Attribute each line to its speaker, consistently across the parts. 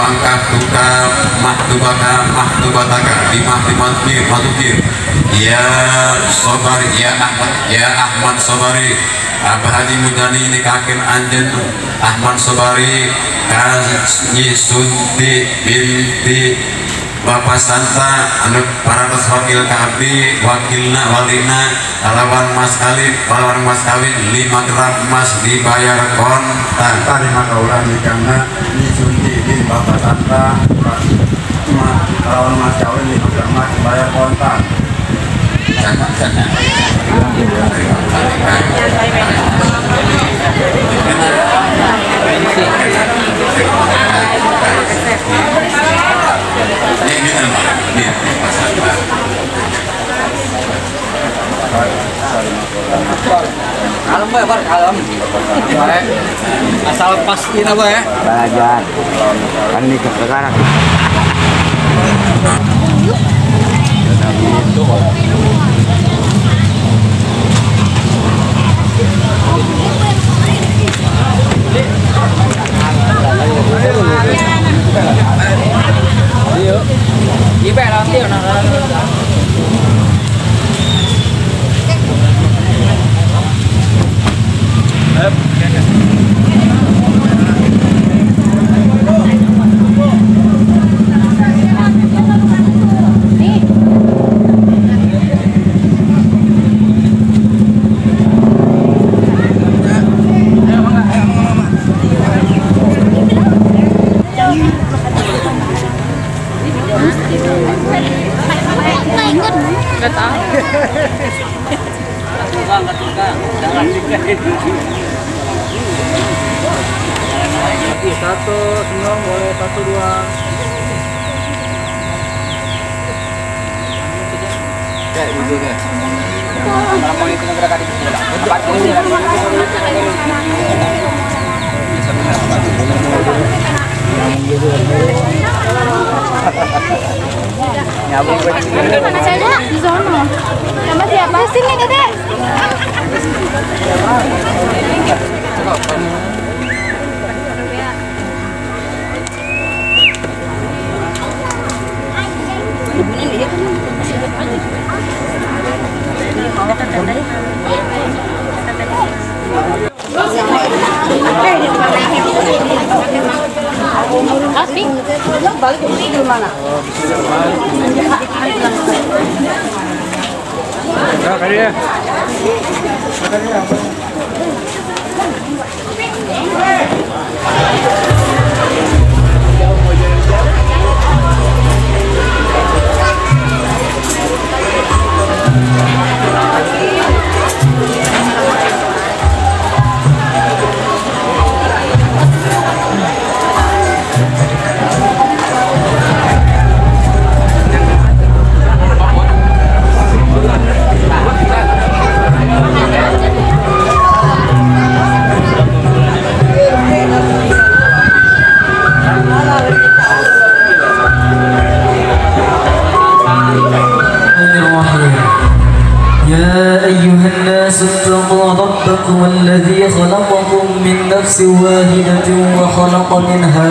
Speaker 1: mangkah tuka mahtubaka mahtubataka bimah bimantir matukir ya Sobari ya Ahmad Sobari Abah Haji Mujani nikahakeun anjeun Ahmad Sobari ka Nyi Sunti binti Bapak Santa anu parantos wakil ka abdi wakilna walina lawan mas kawin 5 gram emas dibayar kontan
Speaker 2: tarima kaula nikahna Nyi Sunti bin Bapak Santa lawan mas kawin 5 gram emas dibayar kontan.
Speaker 3: Kalem bae, bar kalem. Asal pas ini apa ya?
Speaker 4: Belajar. Kan nikah sekarang.
Speaker 3: Satu, senyum boleh 1, 2. Kayak gitu kan.
Speaker 5: Mana saja di sono. Sama siapa? Sini, Dede.
Speaker 6: Balik ke mana?
Speaker 7: يا أيها الناس اتقوا ربكم الذي خلقكم من نفس واحدة وخلق منها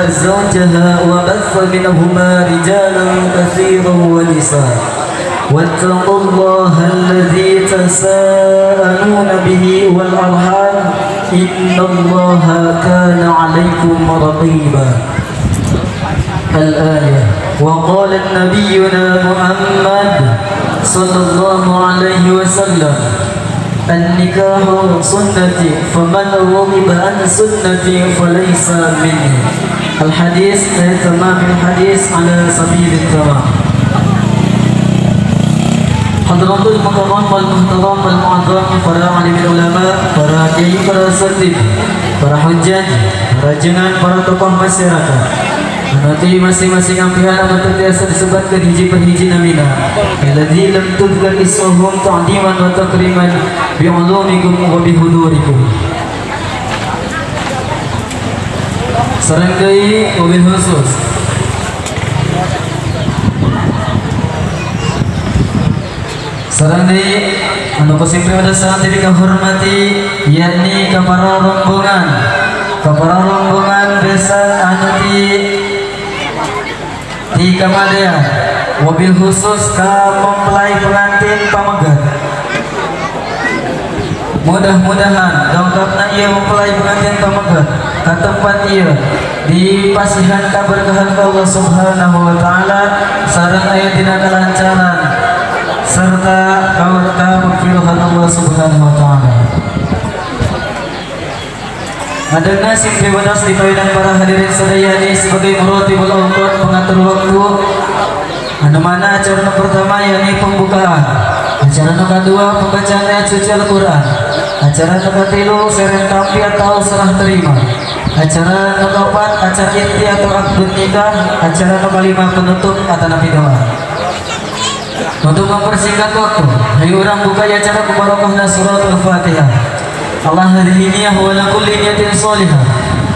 Speaker 7: زوجها وبث منهما رجالا كثيرا ونساء واتقوا الله الذي تساءلون به والأرحام إن الله كان عليكم رقيبا. الآية. وقال نبينا محمد صلى الله عليه وسلم النكاح سنتي فمن رغب عن سنتي فليس مني. الحديث تمام الحديث على سبيل التمام. حضرات المكرم والمحترم والمعظم para alim ulama, para kiai, para asatidz, para hujjaj, para jengan, para tokoh masyarakat. Nanti masing-masing ampihan anu terbiasa disebutkan hiji per hiji namina. Alladzi lam tudhkar ismuhum ta'diman wa takriman bi'ulumikum wa bihudurikum. Sareng deui mobil khusus. Sareng deui anu kusim pribadi sangat dikahormati yakni ka para rombongan Para rombongan besan anu di Kamadea, mobil khusus ke mempelai pengantin pamegat. Mudah-mudahan dongkapna ieu mempelai pengantin pamegat ka tempat ieu dipasihan kaberkahan Allah Subhanahu wa taala sareng aya dina kalancaran serta kamagfiruhan Allah Subhanahu wa taala. Adana simpewanas dipayunan para hadirin sadaya ini sebagai muratibul awqat pengatur waktu. Anu mana acara nu pertama yakni pembukaan, acara nu kedua pembacaan ayat suci Al-Qur'an, acara nu katilu seren tampi atau serah terima, acara nu keempat acara inti atau akad nikah, acara nu kelima penutup atau nabi doa. Untuk mempersingkat waktu, ayo urang buka acara kebarokahna surat Al-Fatihah. Allah hadhihi niyah wa la kulli niyatin salihah.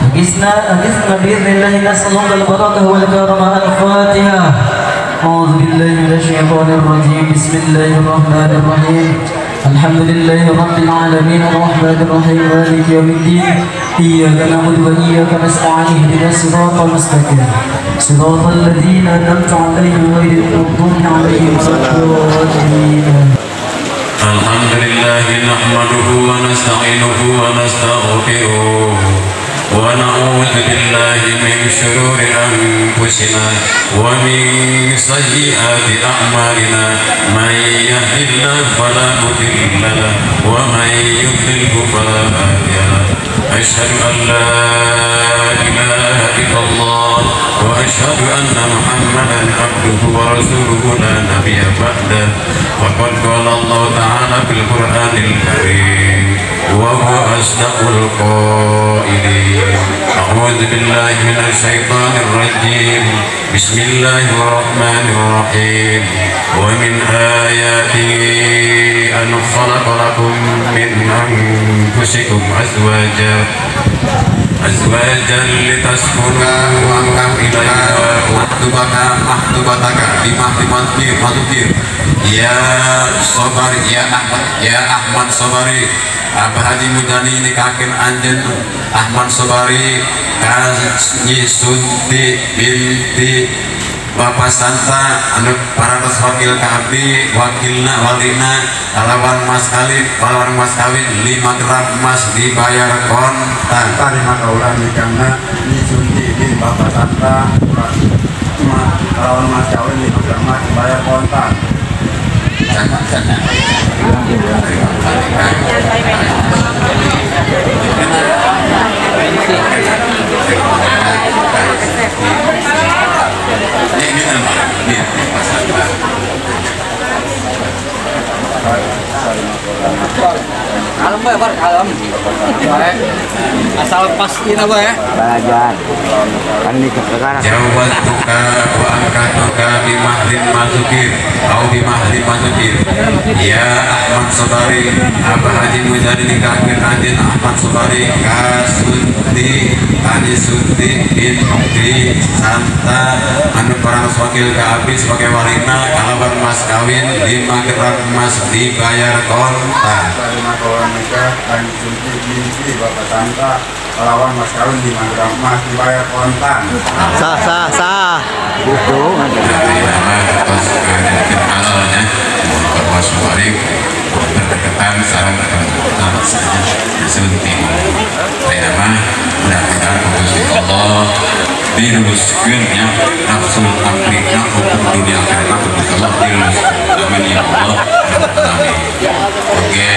Speaker 7: Agisna agisna biidznillah nas'alullah al-barakah wal karamah. Al-Fatihah. A'udzu billahi minasyaitonir rajim. Bismillahirrahmanirrahim. Alhamdulillahi rabbil alamin arrahmanir rahim maliki yaumiddin. Iyyaka na'budu wa iyyaka nasta'in ihdinas siratal mustaqim. Siratal ladzina an'amta 'alaihim ghairil maghdubi 'alaihim waladdallin.
Speaker 1: Alhamdulillah nahmaduhu wa nasta'inuhu wa nastaghfiruh wa na'udzu billahi min syururi anfusina wa min sayyiati a'malina may yahdihillahu fala mudilla lahu wa may yudlilhu fala hadiya lahu. Asyhadu an la ilaha illallah wa asyhadu anna Muhammadan abduhu wa rasuluhu la nabiyya ba'da. Faqad qala Allah ta'ala fil Qur'anil Karim wa huwa asdaqul qailin. A'udzu billahi minasy syaithanir rajim. Bismillahirrahmanirrahim. Wa min ayatihi an khalaqa lakum min anfusikum azwaja azwajan litaskunu ilaiha maktubaka maktubataka bimahdi madukir. Ya Sobari, ya Ahmad, ya Ahmad Sobari, Abah Haji Mujani nikahakeun anjeun Ahmad Sobari ka Nyi Sunti binti Bapak Santa anu parantos wakil ka abdi wakilna walina lawan mas kali lawan mas kawin 5 gram emas dibayar kontan.
Speaker 2: Tarima kaula nikahna Nyi Sunti bin Bapak Santa lawan mas kawin 5 gram emas dibayar kontan.
Speaker 3: Kalem bae, Bar, kalem. Asal pas ini apa ya?
Speaker 4: Belajar. Kan ini sekarang.
Speaker 1: Jawatuka wa angkatuka bimahrin mazukir au bimahrin mazukir. Ya Ahmad Sobari, Abah Haji Mujani nikahkeun anjeun Ahmad Sobari ka Sunti Ani Sunti binti Santa anu parantos wakil ka abdi sebagai walina kalawan mas kawin 5 gram emas dibayar kontan.
Speaker 2: Tarima kaula nikah Ani Sunti binti Bapak Santa lawan mas kawin 5 gram emas dibayar kontan.
Speaker 4: Sah sah sah. Gitu.
Speaker 1: Berdekatan sareng Sunti. Mudah-mudahan Gusti Allah diluluskeun ya nafsu amrina hukum dunia akhirat Gusti Allah diluluskeun. Amin ya Allah. Amin. Oke,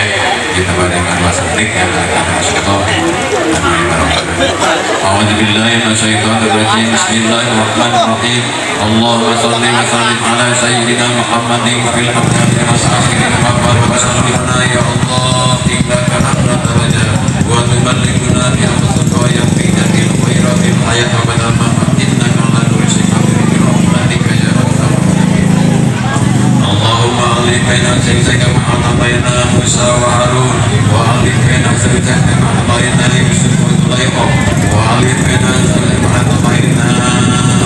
Speaker 1: kita dengan Mas Dik yang insyaallah. A'udzubillahi minasyaitonir rajim. Bismillahirrahmanirrahim. Allahumma shalli wa sallim ala sayyidina Muhammadin fil awwalin wal akhirin wa barik wa sallimna ya Allah innaka antal daraja wa tuballighuna bi aqsa yawmina bil khaira fil hayat wa badal mamat innaka ala kulli syai'in qadir bi rahmatika ya arhamar rahimin. Allahumma alif baina sayyidina Muhammad baina Musa wa Harun wa alif baina sayyidina Muhammad baina Yusuf wa Zulaikha wa alif baina sayyidina Muhammad baina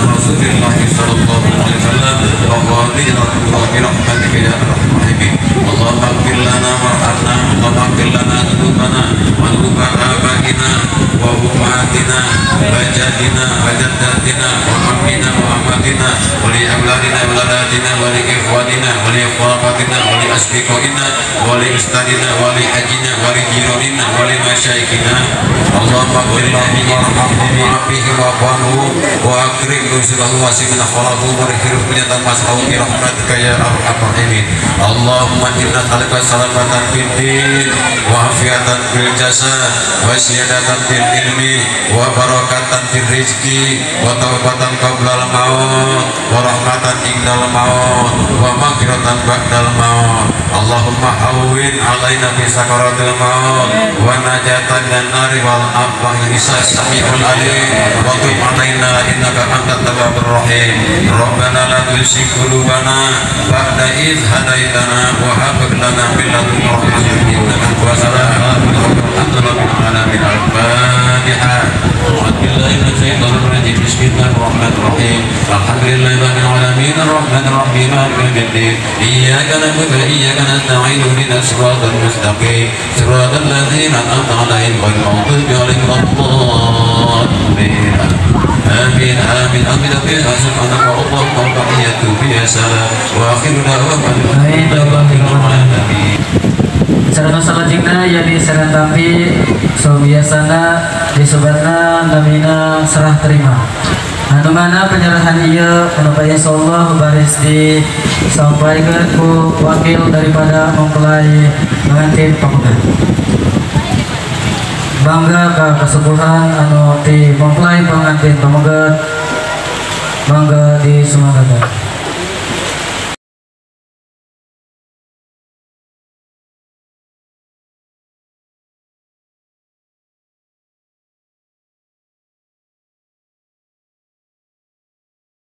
Speaker 1: Rasulullah sallallahu alaihi wasallam wa qadirahu bi rahmatika ya arhamar rahimin. Allahumma ighfir lana warhamna, Allahumma ighfir lana dzunubana wa dzunuba abaina. ajdadina wa jaddatina wa ammina wa ammatina wa li auladina wa waladatina wa li ikhwanina wa li khulafatina wa li asdiqaina wa li ustadina wa li hajina wa li jiranina wa li masyaikhina. Allahumma ighfir lahum warhamhum wa'afihim wa'fu anhum wa akrim nuzulahum wa min khalaqu wa rihim mas'au bi rahmatika ya arhamar rahimin. Allahumma inna nas'aluka salamatan fid din wa afiatan fil jasad wa ziyadatan fil ilmi wa barakatan fil rizqi wa taubatan qoblal maut wa rahmatan indal maut wa maghfiratan ba'dal maut. Allahumma hawwin alaina fi sakaratil maut wa najatan minan nari wal afwa samiul alim wa tub alaina innaka antat tawwabur rahim. Rabbana la tuzigh qulubana ba'da idh hadaitana wa hab lana min ladunka rahmatan innaka antas wahhab. Al-Fatihah. A'udzu minasyaitonir rajim. Bismillahirrahmanirrahim. Alhamdulillahi rabbil alamin arrahmanir rahim maliki yaumiddin. Iyyaka na'budu wa iyyaka nasta'in ihdinas siratal mustaqim siratal ladzina an'amta 'alaihim ghairil maghdubi 'alaihim waladdallin. Amin amin amin amin. Subhanaka Allahumma wa bihamdika salam wa akhiru da'wana alhamdulillahi rabbil alamin.
Speaker 7: Sarana salajengna yani sarantampi so biasana disebatna namina serah terima. Anu mana penyerahan ieu anu insyaallah baris disampaikan ku wakil daripada mempelai pengantin pemuda. Bangga ka kesepuhan anu ti mempelai pengantin pemuda, bangga disemangatan.